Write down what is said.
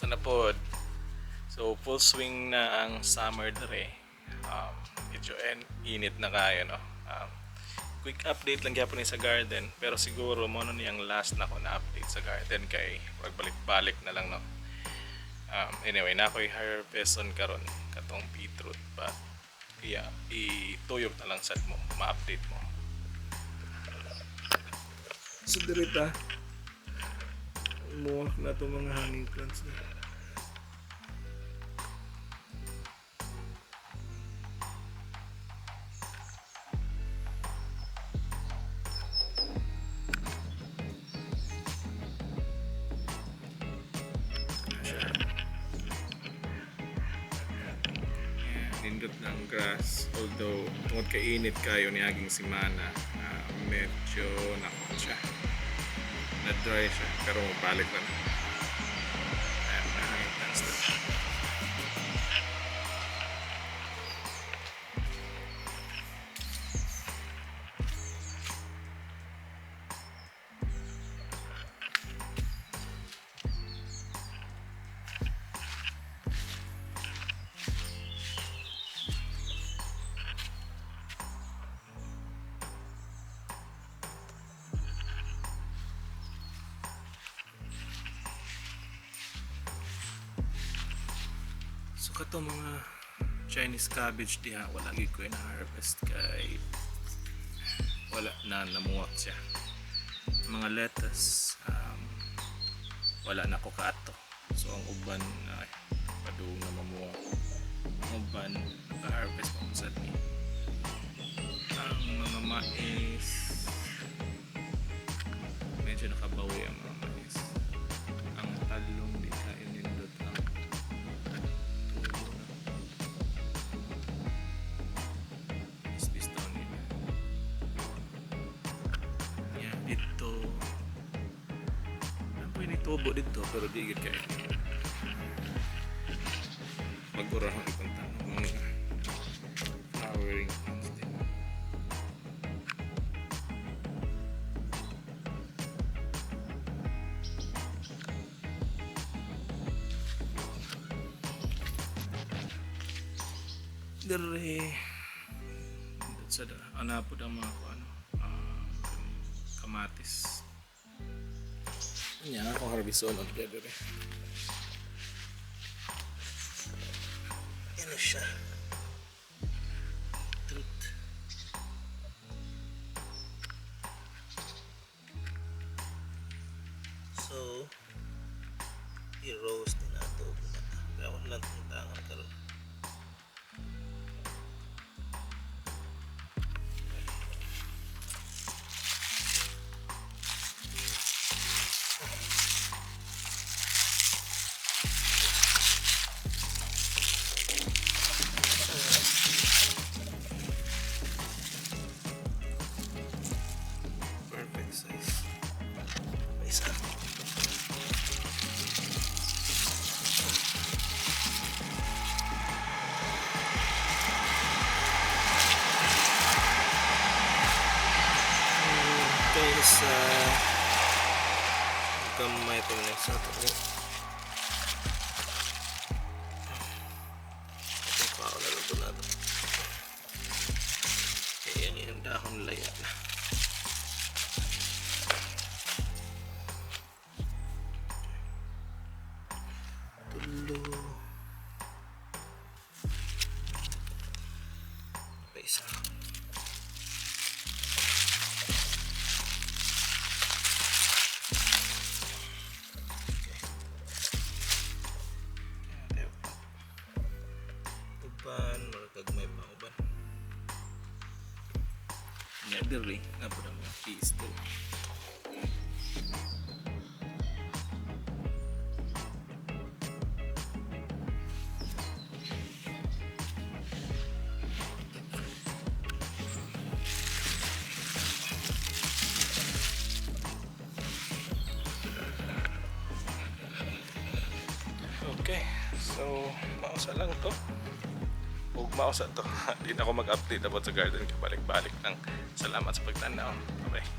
Kumusta na pod? So full swing na ang summer dere. Medyo init na kayo, no. Quick update lang gyapon ni sa garden, pero siguro mo na niyang last na ko na update sa garden kay balik-balik na lang, no. Anyway, na ako'y harveston karon katong beetroot, but yeah, ituyok na lang sad mo, ma-update mo. So dirita, muwak na itong mga hanging plants na. Yeah, nindot na ang grass, although tungod kay init kayo niaging simana, medyo nakuha siya, na-dry siya, pero balik na. Ayan, mga hanging plants na. So kato mga Chinese cabbage diha, wala gid ko na harvest kay wala na, namuwak siya. Mga lettuce, wala na ko kaato. So ang uban ay padung na mamuwak. Ang uban naka-harvest pa sad ni. Ang mga mais, medyo nakabawi ang mga mais. Ang talong di kayo nindot ang tubo na. Is taon nila. Yeah, dito. Ano po yung tubo dito, pero di gid kayo. Mag-ura ang ibang tanong mga flowering plants din. Dire sa ana po ang mga ano, kamatis. Nya akong harveston on dire. Ano siya? Truth. So, i-roast din nato. Kaya ako lang itong tangan karon. Perfect size. May isa. Kaysa gamay pa man sa ato ni. Ito pa na lang ito nato. Kaya yan yung dahon laya na. Tulo. Pa isa. Okay. Uban, murag may pa uban. Nya diri na po ang mga peas diri. Okay, so mausa lang to. Ug mausa to. Di na ako mag-update about sa garden, kabalik-balik lang. Salamat sa pagtanaw. Bye.